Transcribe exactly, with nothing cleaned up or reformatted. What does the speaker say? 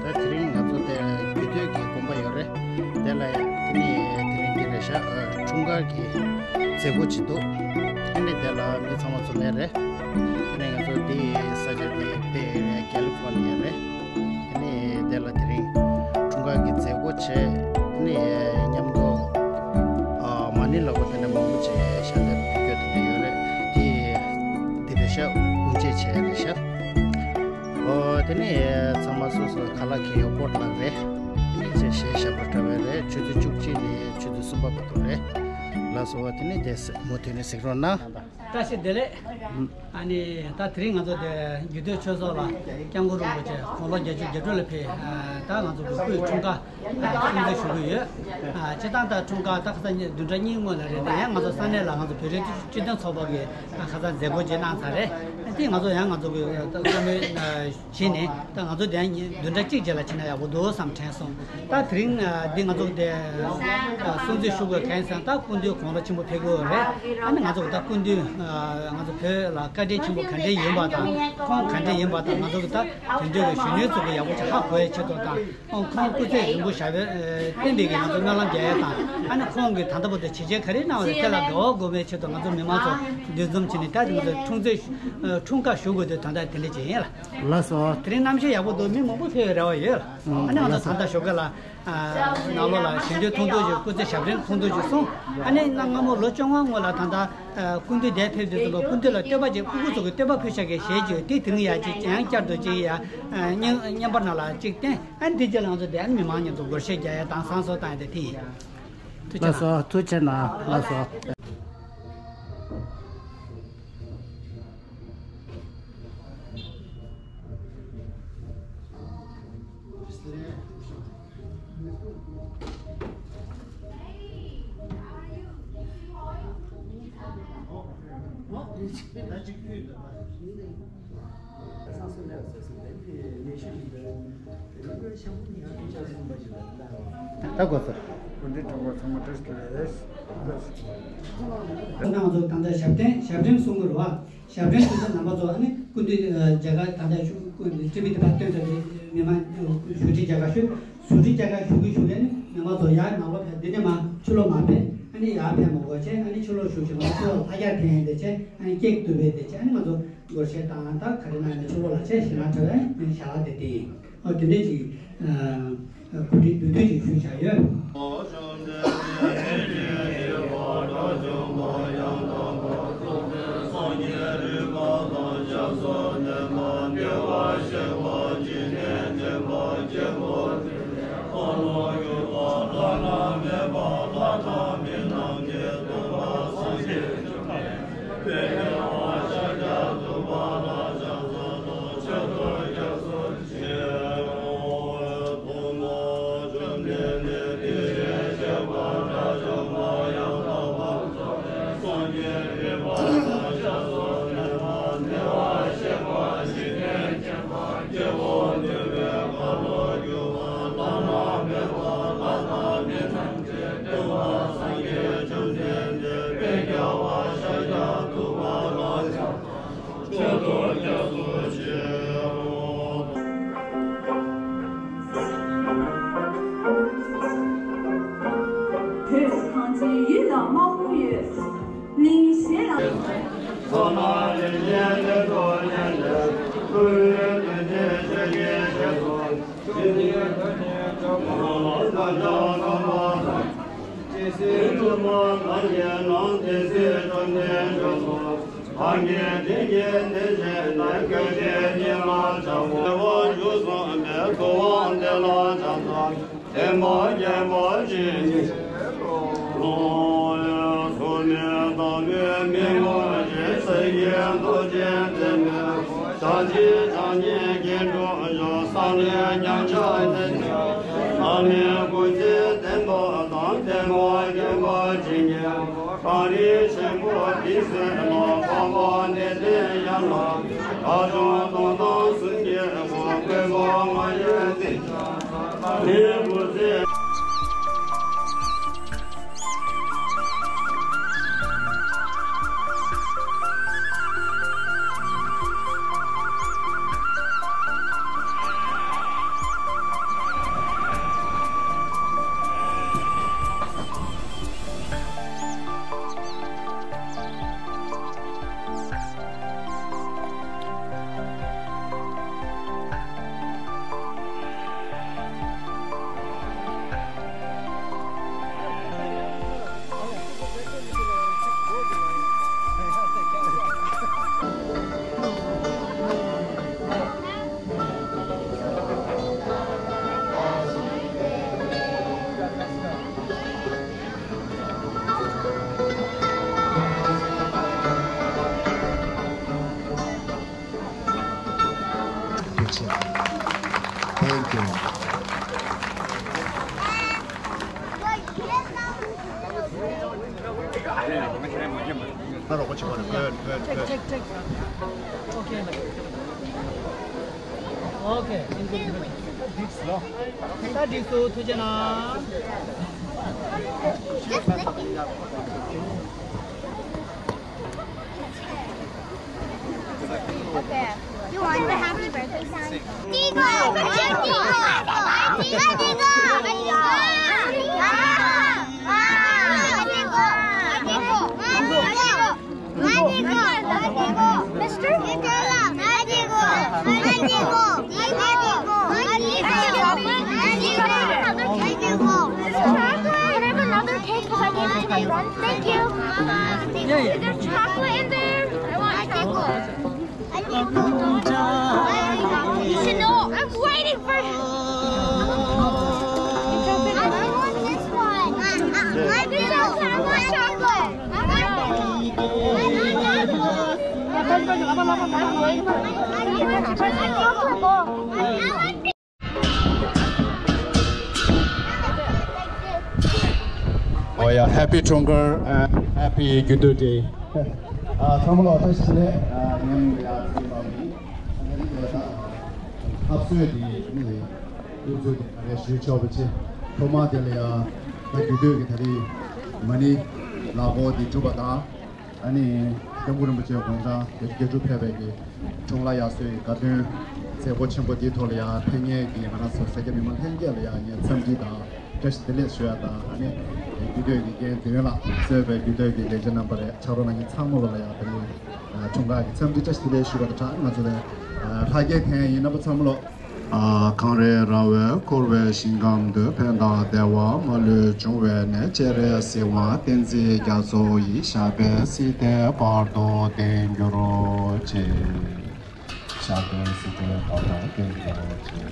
ད་དེ་རིང་ང་ཚོ་དེ་རྒྱུད་སྟོད་ཀྱི་དགོན་པ་ཡོད་རེད། དེ་ལ་དེ་ནི་དེ་རིང་འདི་རེད་ཤག་འཁྲུངས་སྐར་གྱི་མཛད་སྒོ་ཅིག་འདུག་ཨ་ནི་དེ་ལ་མི་ཚང་མ་འཛོམས་ཡས་རེད། དེ་ནི་ང་ཚོ་འདི་ས་ཆ་འདི་བྷེ་ཨེ་རི་ཡ་ཀེ་ལི་ཧྥོར་ནི་ཡ་རེད། དེ་ནི་དེ་ལ་དེ་རིང་འཁྲུངས་སྐར་གྱི་མཛད་སྒོ་བྱས། དེ་ནི་མཉམ་དུ་མ་ཎི་ལབ་པ་དེ་འདྲ་མང་པོ་བྱས་ཤག་འདི་བོད་སྐད་དེ་འདྲ་ཡོད་རེད། དེ་འདི་རེད་ཤག་དབུ་འབྱེད་བྱས་རེད་ཤག་ཨོ། དེ་ནས་ཚང་མ་སོ་སོ་ཁ་ལག་གི་ཡོ་གོར་ལག་རེད། དེ་ནས་ཚེས་གཞས་ཞབས་བྲོ་འཁྲབ་པ་རེད། ཆུ་ཚོད་བཅུ་གཅིག་ནས་ཆུ་ཚོད་གསུམ་པ་བར་དུ་རེད། ལགས་སོ། དེ་ནས་དེ་མུ་མཐུད་ནས་གཟིགས་རོགས་གནང་། བཀྲ་ཤིས་བདེ་ལེགས། ཨ་ནི་ད་དེ་རིང་ང་ཚོ་དེ་རྒྱུད་སྟོད་ཆོས་ཚོགས་ལ་སྐྱབས་མགོན་རིན་པོ་ཆེ་དགུང་ལོ་བརྒྱད་ཅུ་གྱ་དྲུག་ལ་ཕེབས། ད་ང་ཚོ་གི་སྐུའི་འཁྲུངས་སྐར་སྲུང་བརྩི་ཞུ་གི་ཡོད། ཨ། སྤྱིར་བཏང་ད་འཁྲུངས་སྐར་ད་ཁ་སང་ཉིན་བདུན་ཕྲག་གཉིས་སྔོན་ལ་རེད་དེ། ཡང་ང་ཚོ་ས་གནས་ལ་ང་ཚོ་བོད་རིགས་སྤྱི་མཐུན་ཚོགས་པ་གིས་ཁ་སང་མཛད་སྒོ་ཅིག་གནང་ཚར་རེད། དེ་ང་ཚོ་ཡང་ང་ཚོ་གི་བཀའ་མོལ་བྱས་ནས་ད་ང་ཚོ་དེ་ཡང་བདུན་ཕྲག་གཅིག་རྗེས་ལ་ཕྱིན་ན་ཡག་པོ་འདུག་བསམ་དྲན་སོང་། ད་དེ་རིང་འདི་ང་ཚོ་དེ་སྲུང་བརྩི་ཞུ་དགོས་གང་ཡིན་ཟེར་ན། ད་སྐུ་མདུན་དགུང་ལོ་ཆེན་པོ་ཕེབས་ཀྱི་ཡོད་རེད། ཨ་ནི་ང་ཚོ་ད་སྐུ་མདུན་ང་ཚོ་བོད་ལ་བཀའ་དྲིན་ཆེན་པོ་ག་འདྲས་ཡིན་པ་དང་། ཁོང་ག་འདྲས་ཡིན་པ་དང་། ང་ཚོ་གི་ད་དེང་དུས་ཀྱི་གཞོན་ནུ་ཚོ་གི་ཡག་པོ་ཅིག་ཧ་གོ་ཡའི་ཆེད་དུ་དང་། ཁོང་སྐུ་ཚེ་རིང་པོ་ཞབས་པད་བརྟན་པའི་གི་ང་ཚོ་སྨོན་ལམ་རྒྱག་ཡ་དང་། ཨ་ནི་ཁོང་གིས་ད་ལྟ་བར་དུ་བྱས་རྗེས་ག་རེ་གནང་བ་རེད། དེ་ལ་དགའ་བ་དགོས་པའི་ཆེད་དུ་ང་ཚོ་མི་མང་ཚོ་འདུ་འཛོམས་བྱས་ནས་ད་ང་ཚོ་འཁྲུངས་ཚེས་འཁྲུངས་སྐར་ཞུ་དགོས་དུས་ད་ལྟ་དེ་འདྲ་ཅིག་ཡིན་ལ། ལགས་སོ། དེ་རིང་གནམ་གཤིས་ཡག་པོ་འདུག་མི་མང་པོ་ཕེབས་པའི་རེ་བ་ཡོད་ལ། ཨ་ནི་ང་ཚོ་ད་ལྟ་ཞོགས་ཀས་ལ་ནང་ལོགས་ལ་ཞལ་འདོན་ཐུང་ཐུང་ཞིག་སྐུ་ཚེ་ཞབས་བརྟན་ཐུང་ཐུང་ཞིག་གསུངས། ཨ་ནི་གནའ་སྔ་མོ་ལོ་བཅོ་ལྔ་སྔོན་ལ་ད་ལྟ་སྐུ་མདུན་འདིར་ཕེབས་དུས་ཙམ་པ་སྐུ་མདུན་ལ་བསྟོད་པ་ཅིག་སྤུ་གུ་ཚོ་གི་བསྟོད་པ་ཕུལ་བྱ་གི་གཞས་ཅིག་ཡོད། དེ་དེ་རིང་ཡར་ཅིག་ཡང་བསྐྱར་དུ་ཅིག་ཡར་བརྙན་བརྙན་པར་ནང་ལ་ཅིག་བསྟན། ཨ་ནི་དེ་རྗེས་ལ་ང་ཚོ་དེ་ཨ་ནི་མི་མང་མཉམ་དུ་སྒོར་གཞས་རྒྱག་ཡ་དང་བསང་གསོལ་བཏང་ཡ་དེ་དེ་ཡིན། ཐུགས་རྗེ་གནང་། ལགས་སོ། ཐུགས་རྗེ་གནང་། ལགས་སོ། ད་གོ་ཚར། གོ་འདྲི་གྲོགས་པོ་ཚང་མ་བཀྲ་ཤིས་བདེ་ལེགས། ང་ཚོ་ད་ལྟ་ཞབས་བརྟན་ཞབས་བརྟན་གསུང་གི་རེད་བ། ཞབས་བརྟན་གསུང་ས་རྣམ་པ་ཚོ། ཨ་ནི་སྐུ་མདུན་མཇལ་ཁ་ད་ལྟ་ཞུ། སྐུ་མདུན་སྤྱི་མི་དེ་ཕར་སྟོན་ཚར་ཏེ། མི་མང་ཞུ་ཁྲི་མཇལ་ཁ་ཞུ། ཞུ་ཁྲི་མཇལ་ཁ་ཞུ་གི་ཞུ་གི། ཨ་ནི་མི་མང་ཚོ་ཡར་ནང་ལོགས་ཕེབས། འདི་ནས་མར་ཕྱི་ལོགས་མར་ཕེབས། ཨ་ནི་ཡར་ཕེབས་མ་དགོས་བྱས། ཨ་ནི་ཕྱི་ལོགས་ཞུ་ཞིང་ལ་ཕྱི་ལོགས་ལྷ་རྒྱལ་འཐེན་བསྡད་བྱས། ཨ་ནི་ཀེག་གཏུབ་པའི་བསྡད་བྱས། ཨ་ནི་ང་ཚོ་སྒོར་གཞས་བཏང་། ད་ག་རེ་གནང་ནས་ཕྱི་ལོགས་ལ་བྱས། ཞལ་ལག་འཁྲབ་པའི་ཞལ་ལག་དེ་དེ་ཡིན། ཨོ། དེ་འདྲས་ཅིག་ཨ་གོ་སྒྲིག་མདུན་སྐྱོད་ཅིག་ཞུས་བཞག་ཡོད། བོད་གངས་ཅན་ཡུལ་ལ་དམག་དཔུང་ཡོད། གླིང་གཞན་ལ། ད་རོགས་པ་བྱེད་པ་རེད། ཀོད་ཀོད་ཀོད། ཊེག་ཊེག་ཊེག། ཨོ་ཁེ། ཨོ་ཁེ། ད་འགྲིག་སོང་། ཐུགས་རྗེ་གནང་། Okay. You want the happy birthday sign? Digo! Digo! Digo! Mister? Can I have another cake? 'Cause I gave it to my friend. Thank you. Is there chocolate in there? I want chocolate. You should know. I'm waiting for him. I want this one. I want chocolate. I want chocolate. Oh yeah, happy Chongkar and happy Gyudo Day. ཨ། ཚང་མ་ལ་བཀྲ་ཤིས་བདེ་ལེགས། ཨ། ངའི་མིང་ལ་ཡ་ཚེ་རིང་ལགས་ཡིན། ཨ་ནི་ད་ལྟ་ཐབ་སྲོལ་དེ་ནི་དབུ་འཛུགས་དེ་ག་རེ་ཞུས་ཆོག་པ་ཆེ། ཐོག་མ་དེ་ལ་ཡ་ད་རྒྱུད་སྟོད་ཀྱི་ད་རེས་མ་ཎི་ལག་འཁོར་དེ་གྲུབ་པ་དང་། ཨ་ནི་སྐྱབས་མགོན་རིན་པོ་ཆེ་དགུང་གྲངས་བརྒྱད་ཅུ་གྱ་དྲུག་ཕེབས་པའི་གི་འཁྲུངས་ལྷ་དབྱར་གསོལ་གྱི་དགའ་སྟོན་མཛད་སྒོ་ཆེན་པོ་འདིའི་ཐོག་ལ་ཡ་ཕེབས་མཁན་གྱི་ང་རང་ཚོ་སེར་སྐྱ་མི་མང་ལྷན་རྒྱས་ལ་ཡ་ངས་འཚམས་འདྲི་དང་བཀྲ་ཤིས་བདེ་ལེགས་ཞུ་ཡ་དང་། ཨ་ནི་རྒྱུད་སྟོད་ཀྱི་རྒན་དོན་ལགས་གཙོས་པའི་རྒྱུད་སྟོད་ཀྱི་ལས་བྱེད་རྣམ་པ་རེད། ཕྱག་རོགས་གནང་མཁན་ཚང་མ་ལོ་ལ་ཡ་ད་ནི་འཁྲུངས་སྐར་གྱི་འཚམས་འདྲི་བཀྲ་ཤིས་བདེ་ལེགས་ཞུ་བ་དང་སྦྲགས། ང་ཚོ་ནས་ལྷ་སྐལ་འཐེན་ཡིན། རྣམ་པ་ཚང་མ་ལོ། ཨ། གངས་རི་ར་བས་བསྐོར་བའི་ཞིང་ཁམས་དུ། ཕན་དང་བདེ་བ་མ་ལུས་འབྱུང་བའི་གནས། སྤྱན་རས་གཟིགས་དབང་བསྟན་འཛིན་རྒྱ་མཚོ་ཡི། ཞབས་པད་སྲིད་མཐའི་བར་དུ་བརྟན་གྱུར་ཅིག། ཞབས་པད་སྲིད་མཐའི་བར་དུ་བརྟན་གྱུར་ཅིག།